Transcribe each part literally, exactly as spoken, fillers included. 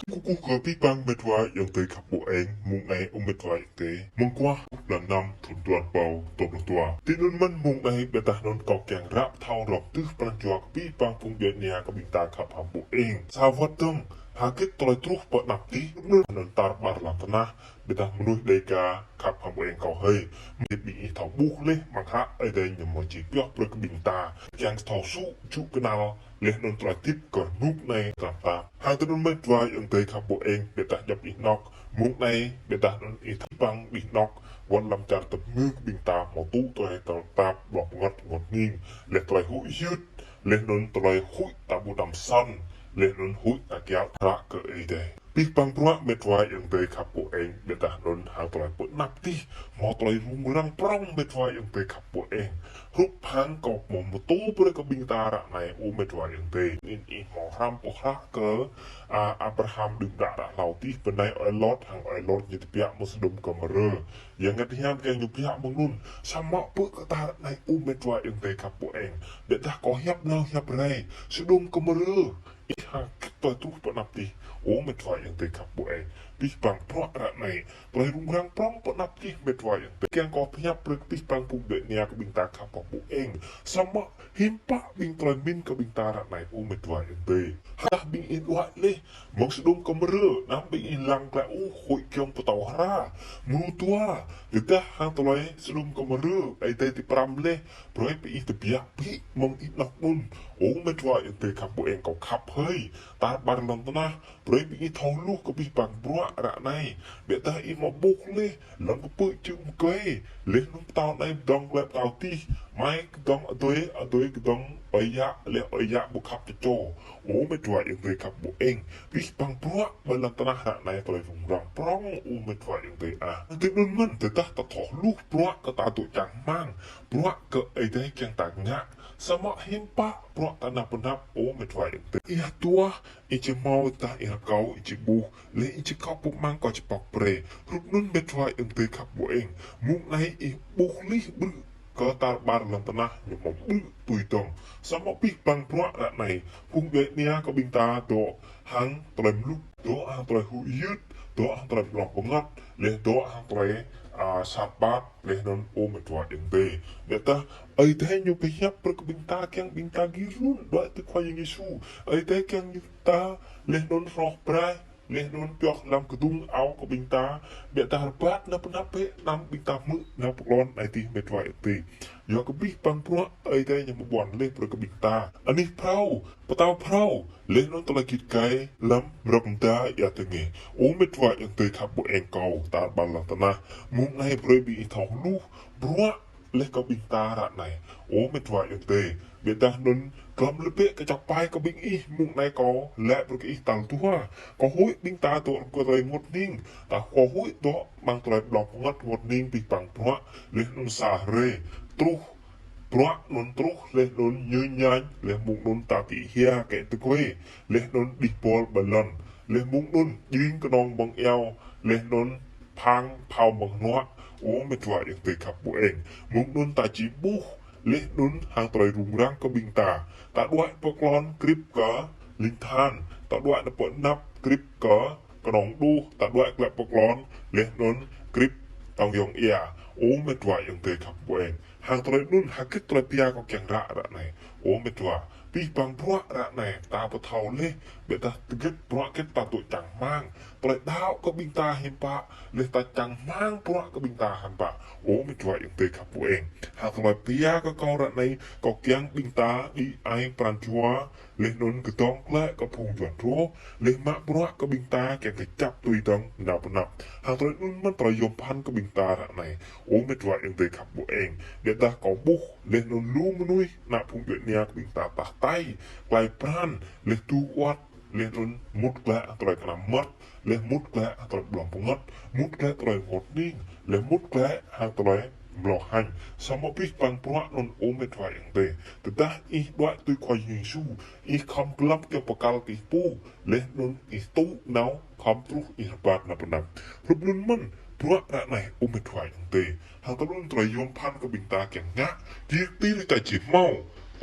Kơkuh kơ abih bang mĕt wa ayŏng adơi khăp ƀô̆ eng, mông anai ơ mĕt wa ayŏng adơi. Mơguah blan năm thun dua rơbâo dua pluh dua. Tui anŭn mơ̆n mông anai ƀiădah anŭn kâo kiăng ră thâo rŏk tơl pran jua kơ abih bang phung djuai ania kơ ƀing ta khăp hăng ƀô̆ eng. Sa wơ̆t dơ̆ng, hơgĕt tơlơi truh pơ anăp tih, anŭn tar ƀar lŏn tơnah, ƀiădah mơnuih Dêga khăp hăng ƀô̆ eng kâo hơi. Mơ̆ ƀing ih thâo ƀuh laih, mơ̆ng hă Ơi Adai ñu mơ̆ či pioh brơi kơ ƀing ta kiăng thâo sŭ, čŭ kơnăl, laih anŭn tơlơi hơdip kơ rơnŭk anai tơnap tap. Hăng tui anŭn mĕt wa ayŏng adơi khăp ƀô̆ eng, ƀiădah djŏp anih anŏ. Mông anai, ƀiădah anŭn ih thâo ƀing anih anŏ, wơ̆t lăm čar tơp ngư kơ ƀing ta hmâo tŭ tơlơi tơnap tap, ƀlŏng pơngăt rơngot hning, laih tơlơi huĭ hyưt, laih anŭn tơlơi huĭ ta ƀu đăm săn, laih anŭn huĭ ta kiaŏ hră kơ Ơi Adai. Abih bang bruă mĕt wa ayŏng adơi khăp ƀô̆ eng, ƀiădah anŭn hăng tơlơi pơ anăp tih, hmâo tơlơi rŭng răng prŏng mĕt wa ayŏng adơi khăp ƀô̆ eng. Hrup hăng kâo hmâo pơtô brơi kơ ƀing ta ră anai ơ mĕt wa ayŏng adơi. Anŭn ih hmâo hrăm pơhră kơ, a, Abraham đưm đă ră hlâo tih, bơnai ơi Lot hăng ơi Lot ñu tơbiă mơ̆ng Sôđôm Gômôrrah. Yang Bơngăt Hiam kiăng ñu tơbiă mơ̆ng anŭn. Samơ̆ pơ kơ ta ră anai ơ mĕt wa ayŏng adơi khăp ƀô̆ eng. Ƀiădah kâo hiăp nao hiăp rai. Sôđôm Gômôrrah. Ih hơgĕt tơlơi truh pơ anăp tih, ơ mĕt wa ayŏng adơi khăp ƀô̆ eng. Abih bang bruă ră anai, tơlơi rŭng răng prŏng pơ anăp tih mĕt wa ayŏng adơi. Kiăng kâo pơhiăp brơi kơ abih bang phung djuai ania kơ ƀing ta khăp hăng ƀô̆ eng. Samơ̆ hiư̆m pă ƀing tơlơi pơmĭn kơ ƀing ta ră anai ơ mĕt wa ayŏng adơi. Hơdah ƀing ih đuaĭ laih mơ̆ng Sôđôm Gômôrrah, anăm ƀing ih lăng glaĭ ôh, huĭ giŏng pơtô hră. Mrô dua, tơdah hăng tơlơi Sôđôm Gômôrrah, Ơi Adai tui pơrăm laih, brơi ƀing ih tơbiă ƀĭ mơ̆ng anih anŏ anŭn. Ơ mĕt wa ayŏng adơi khăp ƀô̆ eng kâo khăp hơi. Tar ƀar lŏn tơnah, brơi ƀing ih thâo hluh kơ abih bang bruă ră anai. Ƀiădah ih hmâo ƀuh laih, lŏn pơpư̆ čư̆ mơkơi, laih anŭn pơtao anai pơdơ̆ng glaĭ pơtao tih, mai kơdơ̆ng adơi, adơi kơdơ̆ng ơi yă, laih ơi yă ƀu khăp tơčô. Ơ mĕt wa ayŏng adơi khăp ƀô̆ eng. Abih bang bruă ƀơi lŏn tơnah ră anai tơlơi rŭng răng prŏng ơ mĕt wa ayŏng adơi ah. Tui anŭn mơ̆n tơdah ta thâo hluh bruă kơ ta dŏ čang rơmang, bruă kơ Ơi Adai kiăng ta ngă. Samơ̆ hiư̆m pă bruă ta nao pơ anăp ơ mĕt wa ayŏng adơi. Ih hơduah, ih či hmâo tơdah ih rơkâo, ih či ƀuh, laih ih či khŏm pơmang kâo či pŏk brơi. Hrup anŭn mĕt wa ayŏng adơi khăp ƀô̆ eng. Mông anai ih ƀuh laih ƀrư̆ kơ tar ƀar lŏn tơnah ñu hmâo ƀrư̆ tui dơ̆ng. Samơ̆ abih bang bruă ră anai, phung djuai ania kơ ƀing ta dŏ hăng tơlơi mlŭk, dŏ hăng tơlơi huĭ hyưt, dŏ hăng tơlơi ƀlŏng pơngăt, laih dŏ hăng tơlơi, a, sat ƀat, laih anŭn ơ mĕt wa ayŏng adơi. Ƀiădah Ơi Adai ñu pơhiăp brơi kơ ƀing ta kiăng ƀing ta gir run đuaĭ tui Khua Yang Yêsu. Ơi Adai kiăng ƀing ta laih anŭn hroh braih, laih anŭn pioh lăm kơdŭng ao kơ ƀing ta. Ƀiădah rơbat nao pơ anăp bĕ, anăm ƀing ta hmư̆ nao pơ klon anai tih mĕt wa ayŏng adơi. Yua kơ abih bang bruă Ơi Adai ñu mă ƀuăn laih brơi kơ ƀing ta. Anih phrâo, pơtao phrâo, laih anŭn tơlơi git gai lăm mrơ̆k mơda ia tơnge. Ơ mĕt wa ayŏng adơi khăp ƀô̆ eng kâo tar ƀar lŏn tơnah. Mông anai brơi ƀing ih thâo hluh bruă laih kơ ƀing ta ră anai. Ơ mĕt wa ayŏng adơi. Ƀiădah anŭn glŏm lĕ bĕ kơčŏk pai kơ ƀing ih mông anai kâo laĭ brơi kơ ih tal dua. Kâo huĭ ƀing ta dŏ kơ tơlơi rơngot hning. Ta kâo huĭ dŏ amăng tơlơi ƀlŏng pơngăt rơngot hning abih bang bruă laih anŭn sa hrơi. Truh bruă anŭn truh laih anŭn ñu ñañ, laih mông anŭn ta tĭ hia kĕ tơkuê, laih anŭn đih bol ƀơi lŏn, laih mông anŭn jing kơnong ƀơ̆ng iâu, laih anŭn phang phao ƀơ̆ng hnuă, ơ mĕt wa ayŏng adơi khăp ƀô̆ eng. Mông anŭn ta či ƀuh, laih anŭn hăng tơlơi rŭng răng kơ ƀing ta. Ta đuaĭ pơ klon krip kơ ling than, ta đuaĭ nao pơ anăp krip kơ kơnong đuh, ta đuaĭ glaĭ pơ klon, laih anŭn krip tong yong ia. Ơ mĕt wa ayŏng adơi khăp ƀô̆ eng. Hăng tơlơi anŭn hơgĕt tơlơi pia kâo kiăng ră ră anai. Ơ mĕt wa, abih bang bruă ră anai, ta pơthâo laih, ƀiădah hơgĕt bruă hơgĕt ta dŏ čang rơmang. Tơlơi đaŏ kơ ƀing ta hiư̆m pă, laih ta čang rơmang bruă kơ ƀing ta hiư̆m pă. Ơ mĕt wa ayŏng adơi khăp ƀô̆ eng. Hăng tơlơi pia kơ kâo ră anai, kâo kiăng ƀing ta đĭ ai pran jua, laih anŭn kơdŏng glaĭ kơ phung juăt rŏh, laih mă bruă kơ ƀing ta kiăng kơčăp tui dơ̆ng nao pơ anăp. Hăng tơlơi anŭn mơ̆n tơlơi yom phăn kơ ƀing ta ră anai. Ơ mĕt wa ayŏng adơi khăp ƀô̆ eng. Ƀiădah kâo ƀuh, laih anŭn lu mơnuih, ană phung djuai ania kơ ƀing ta tah tai, klai pran, laih tŭ wơ̆t, laih anŭn mŭt glaĭ hăng tơlơi kơnăm mơmŏt, laih mŭt glaĭ hăng tơlơi ƀlŏng pơngăt, mŭt glaĭ tơlơi rơngot hning, laih mŭt glaĭ hăng tơlơi mlâo hăng. Samơ̆ abih bang bruă anŭn ơ mĕt wa ayŏng adơi. Tơdah ih đuaĭ tui Khua Yang Yêsu, ih khŏm glăm kơ pơkăl kơ ih pô, laih anŭn ih tŭ nao khŏm truh ih rơbat nao pơ anăp. Hrup anŭn mơ̆n, bruă ră anai ơ mĕt wa ayŏng adơi. Hăng tơlơi anŭn tơlơi yom phăn kơ ƀing ta kiăng ngă, gir tir ta či hmâo.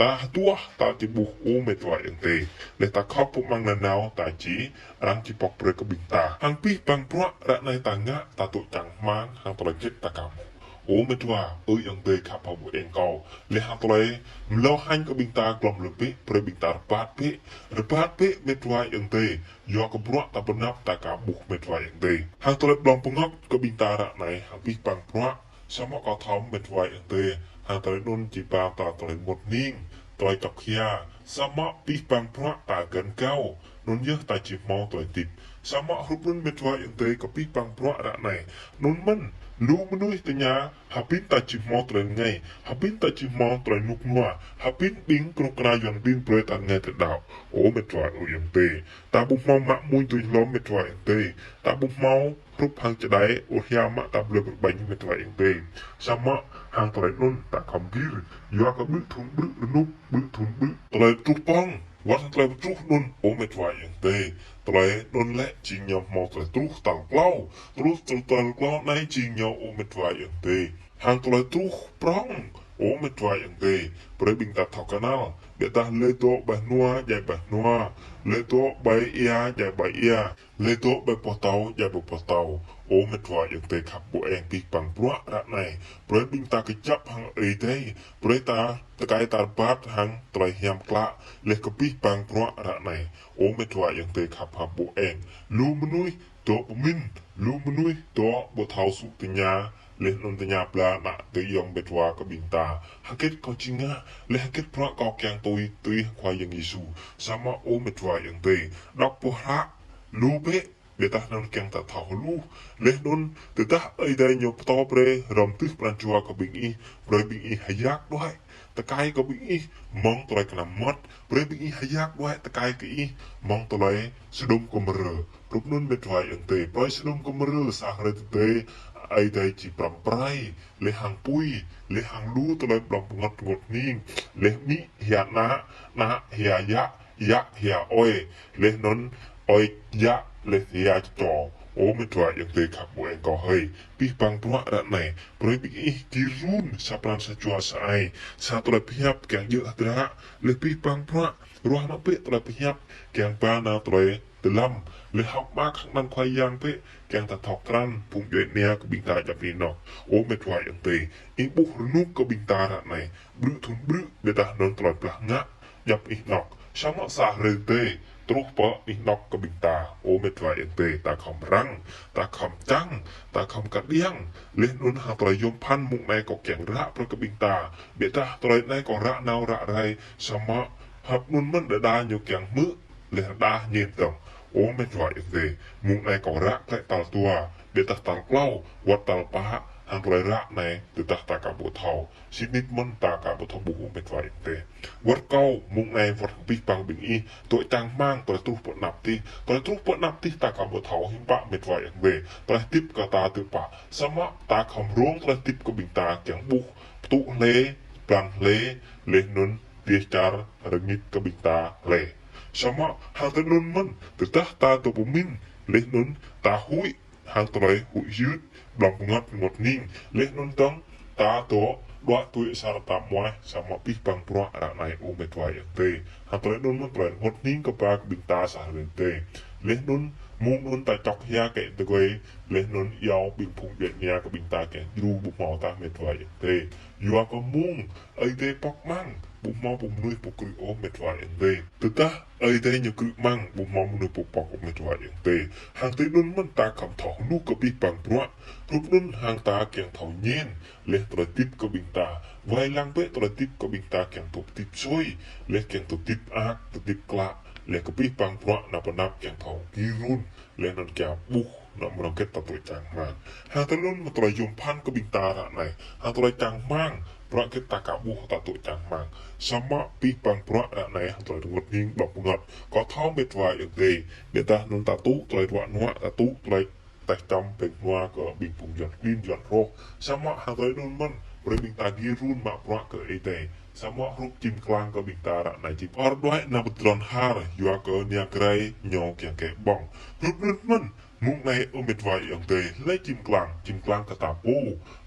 Ta hơduah, ta či ƀuh ơ met wa ayŏng adơi. Laih ta khŏm pơmăng nanao ta či, arăng či pŏk brơi kơ ƀing ta. Hăng abih bang bruă ră anai ta ngă, ta dŏ čang rơmang, hăng tơlơi hơget ta ka ƀuh. Ơ met wa, ơ ayŏng adơi khăp hăng ƀu eng kâo. Laih hăng tơlơi mlâo hăng kơ ƀing ta glŏm lơbih, brơi ƀing ta rơbat bĕ. Rơbat bĕ met wa ayŏng adơi. Yua kơ bruă ta pơanăp ta ka ƀuh met wa ayŏng adơi. Hăng tơlơi blŏng pơngăt kơ ƀing ta ră anai, hăng abih bang bruă. Samơ̆ kâo thâo met wa ayŏng adơi, hăng tơlơi anŭn či ba ta tơlơi rơngot hning, tơlơi čŏk hia, samơ̆ abih bang bruă ta găn gao, anŭn yơh ta či hmâo tơlơi hơdip. Samơ̆ hrup anŭn met wa ayŏng adơi kơ abih bang bruă ră anai. Anŭn mơ̆n, lu mơnuih tơña, hơbĭn ta či hmâo tơlơi rơngai, hơbĭn ta či hmâo tơlơi rơnŭk rơnua, hơbĭn ƀing kơnuk kơna Yuan ƀing brơi ta rơngai tơlơi đaŏ. Ơ met wa ayŏng adơi, ta ƀu hmâo mă mui tui hlom met wa ayŏng adơi, ta ƀu hmâo hrup hăng čơđai, ur hia mă ta blơi pơrơbanh met wa ayŏng adơi. Samơ̆ hăng tơlơi anŭn ta khŏm gir, yua kơ ƀrư̆ thŭn ƀrư̆ rơnŭk, ƀrư̆ thŭn ƀrư̆. Tơlơi truh prŏng, wơ̆t hăng tơlơi truh anŭn, ơ met wa ayŏng adơi. Tơlơi anŭn lĕ jing ñu hmâo tơlơi truh tal klâo. Truh tal, tal klâo anai jing ñu ơ met wa ayŏng adơi. Hăng tơlơi truh prŏng, ơ met wa ayŏng adơi. Brơi ƀing ta thâo kơnăl, ƀiădah lĕ dŏ ƀơi rơnua, djai ƀơi rơnua. Lĕ dŏ ƀơi ia, djai ƀơi ia. Lĕ dŏ ƀơi boh tâo, djai ƀơi boh tâo. Ơ met wa ayŏng adơi khăp ƀu eng abih bang bruă ră anai. Brơi ƀing ta kơjăp hăng Ơi Adai. Brơi ta tơkai ta rơbat hăng tơlơi hiam klă. Laih kơ abih bang bruă ră anai. Ơ met wa ayŏng adơi khăp hăng ƀu eng. Lu mơnuih dŏ pơmĭn. Lu mơnuih dŏ ƀu thâo sŭ tơña. Laih anŭn tơña bla ană tơyŏng met wa kơ ƀing ta. Hơget kâo či ngă. Laih hơget bruă kâo kiăng tui, tui Khua Yang Yêsu. Samơ̆ ơ met wa ayŏng adơi. Đŏk boh hră. Lu bĕ. Ƀiădah anŭn kiăng ta thâo hluh. Laih anŭn, tơdah Ơi Adai ñu pơtô brơi, hrŏm tưh pran jua kơ ƀing ih, brơi ƀing ih hơyak đuaĭ. Tơkai kơ ƀing ih, mơ̆ng tơlơi kơnăm mơmŏt, brơi ƀing ih hơyak đuaĭ tơkai kơ ih, mơ̆ng tơlơi Sôđôm Gômôrrah. Hrup anŭn met wa ayŏng adơi, brơi Sôđôm Gômôrrah sa hrơi tơdơi, Ơi Adai či pơrăm pơrai, laih hăng apui, laih hăng lu tơlơi blŏng pơngăt rơngot hning, laih amĭ hia ană, ană hia yă, yă hia ơi, laih anŭn ơi yă laih hia čô. Ơ met wa ayŏng adơi khăp ƀu eng kâo hơi. Abih bang bruă ră anai, brơi ƀing ih gir run, sa pran sa jua sa ai, sa tơlơi pơhiăp kiăng djơ̆ hơdră, laih abih bang bruă, ruah mă bĕ tơlơi pơhiăp, kiăng ba nao tơlơi dơlăm, laih hơ̆k mơak hăng anăn Khua Yang bĕ, kiăng ta thâo krăn, phung djuai ania kơ ƀing ta djŏp anih anŏ. Ơ met wa ayŏng adơi, ih ƀuh rơnŭk kơ ƀing ta ră anai, ƀrư̆ thŭn ƀrư̆, ƀiădah anŭn tơlơi blah ngă, djŏp anih anŏ. Samơ̆ sa hrơi tơdơi, truh pơ anih anŏ kơ ƀing ta. Ơ met wa ayŏng adơi, ta khŏm răng, ta khŏm čang, ta khŏm kơđiăng. Laih anŭn hăng tơlơi yôm phăn mông anai kâo kiăng ră brơi kơ ƀing ta. Ƀiădah tơlơi anai kâo ră nao ră rai, samơ̆ hăp anŭn mơ̆n đơđa ñu kiăng hmư̆. Laih rơđah ñen dơ̆ng. Ơ met wa ayŏng adơi. Mông anai kâo ră glaĭ tal dua. Ƀiădah tal klâo, wơ̆t tal pă, hăng tơlơi ră anai, tơdah ta ka ƀu thâo. Sĭt nik mơ̆n ta ka ƀu thâo ƀuh ơ met wa ayŏng adơi. Wơ̆t kâo, mông anai wơ̆t abih bang ƀing ih, dŏ čang rơmang tơlơi truh pơ anăp tih. Tơlơi truh pơ anăp tih ta ka ƀu thâo hiư̆m pă met wa ayŏng adơi. Tơlơi hơdip kơ ta tơpă. Samơ̆ ta khŏm rông tơlơi hơdip kơ ƀing ta kiăng ƀuh. Pơtŭ hlơi, blan hlơi, laih anŭn dêh čar rơngit kơ ƀing ta hlơi. Samơ̆ hăng tơlơi anŭn mơ̆n, tơdah ta dŏ pơmĭn, laih anŭn ta huĭ, hăng tơlơi huĭ hyưt, blŏng pơngăt rơngot hning, laih anŭn dơ̆ng, ta dŏ, đuaĭ tui asar ta mơ̆, samơ̆ abih bang bruă ră anai ơ met wa ayŏng adơi. Hăng tơlơi anŭn mơ̆n tơlơi rơngot hning kơ ba kơ ƀing ta sa hrơi tơdơi. Laih anŭn, mông anŭn ta čŏk hia kĕ tơgơi, laih anŭn iâu ƀing phung djuai ania kơ ƀing ta kiăng djru ƀu hmâo tah met wa ayŏng adơi. Yua kơ mông, Ơi Adai pŏk amăng, ƀu hmâo pô mơnuih pô krư̆ ôh met wa ayŏng adơi. Tơdah Ơi Adai ñu krư̆ amăng, ƀu hmâo mơnuih pô pŏk ôh met wa ayŏng adơi. Hăng tơlơi anŭn mơ̆n ta khŏm thâo hluh kơ abih bang bruă. Hrup anŭn hăng ta kiăng thâo ñen, laih tơlơi hơdip kơ ƀing ta. Wai lăng bĕ tơlơi hơdip kơ ƀing ta kiăng dŏ hơdip sui, laih kiăng dŏ hơdip mơak, dŏ hơdip klă, laih kơ abih bang bruă nao pơ anăp kiăng thâo gir run. Laih anŭn kiăng ƀuh, anŏ mơnơ̆ng hơget ta dŏ čang rơmang. Hăng tơlơi anŭn mơ̆n tơlơi yôm phăn kơ ƀing ta ră anai. Hăng tơlơi čang rơmang, bruă hơget ta ka ƀuh ta dŏ čang rơmang. Samơ̆ abih bang bruă ră anai, hăng tơlơi rơngot hning blŏng pơngăt. Kâo thâo met wa ayŏng adơi. Ƀiădah anŭn ta tŭ tơlơi ruă nuă, ta tŭ tơlơi teh čăm pĕng hmua kơ ƀing phung Yuan klin Yuan rŏh. Samơ̆ hăng tơlơi anŭn mơ̆n, brơi ƀing ta gir run mă bruă kơ Ơi Adai. Samơ̆ hrup čim klang kơ ƀing ta ră anai čim. Ƀôdah đuaĭ nao pơdron har, yua kơ ania grai ñu kiăng kĕ ƀơ̆ng. Hrup anŭn mơ̆n, Mông anai ơ mĕt wa ayŏng adơi, lĕ čim klang, čim klang kơ ta pô,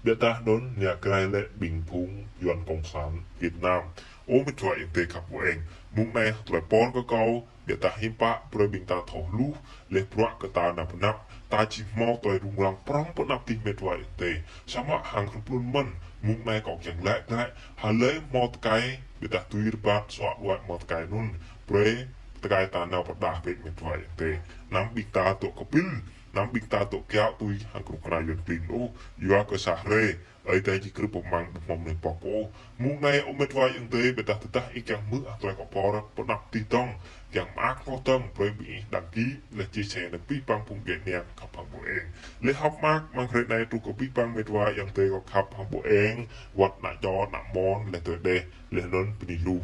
biă dah anŭn nia grai lĕ ƀing phung Yuan Cộng sản Việt Nam. Ơ mĕt wa ayŏng adơi khăp ƀu eng. Mông anai tơlơi pơr kơ kâo, biă dah hiư̆m pă, brơi ƀing ta thâo hluh, lĕ bruă kơ ta nao pơ anăp, ta či hmâo tơlơi rŭng răng prŏng pơ anăp tih mĕt wa ayŏng adơi. Samơ̆ hăng hrup anŭn mơ̆n, mông anai kâo kiăng lĕ glăi, hlơi hmâo tơkai, biă dah tui rơbat suă wai hmâo tơkai anŭn, brơi tơkai ta nao pơrơđah bĕ mĕt wa ayŏng adơi. Anăm ƀing ta dŏ kơpĭl, anăm ƀing ta dŏ kiaŏ tui hăng kơnuk kơna Yuan klin ôh, yua kơ sa hrơi, Ơi Adai či krư̆ pơmăng ƀu hmâo mơnuih pŏk ôh. Mông anai ơ mĕt wa ayŏng adơi, biă dah tơdah ih kiăng hmư̆ tơlơi kâo pơr pơ anăp tih dơ̆ng, kiăng mơak kâo dơ̆ng, brơi ƀing ih đăng ký, lĕ chia sẻ nao abih bang phung djuai ania khăp hăng ƀu eng. Lĕ hơ̆k mơak, mơ̆ng hrơi anai truh kơ abih bang mĕt wa ayŏng adơi kâo khăp hăng ƀu eng, wơ̆t ană čô, ană mon, lĕ tơdeh, lĕ anŭn bơni lu.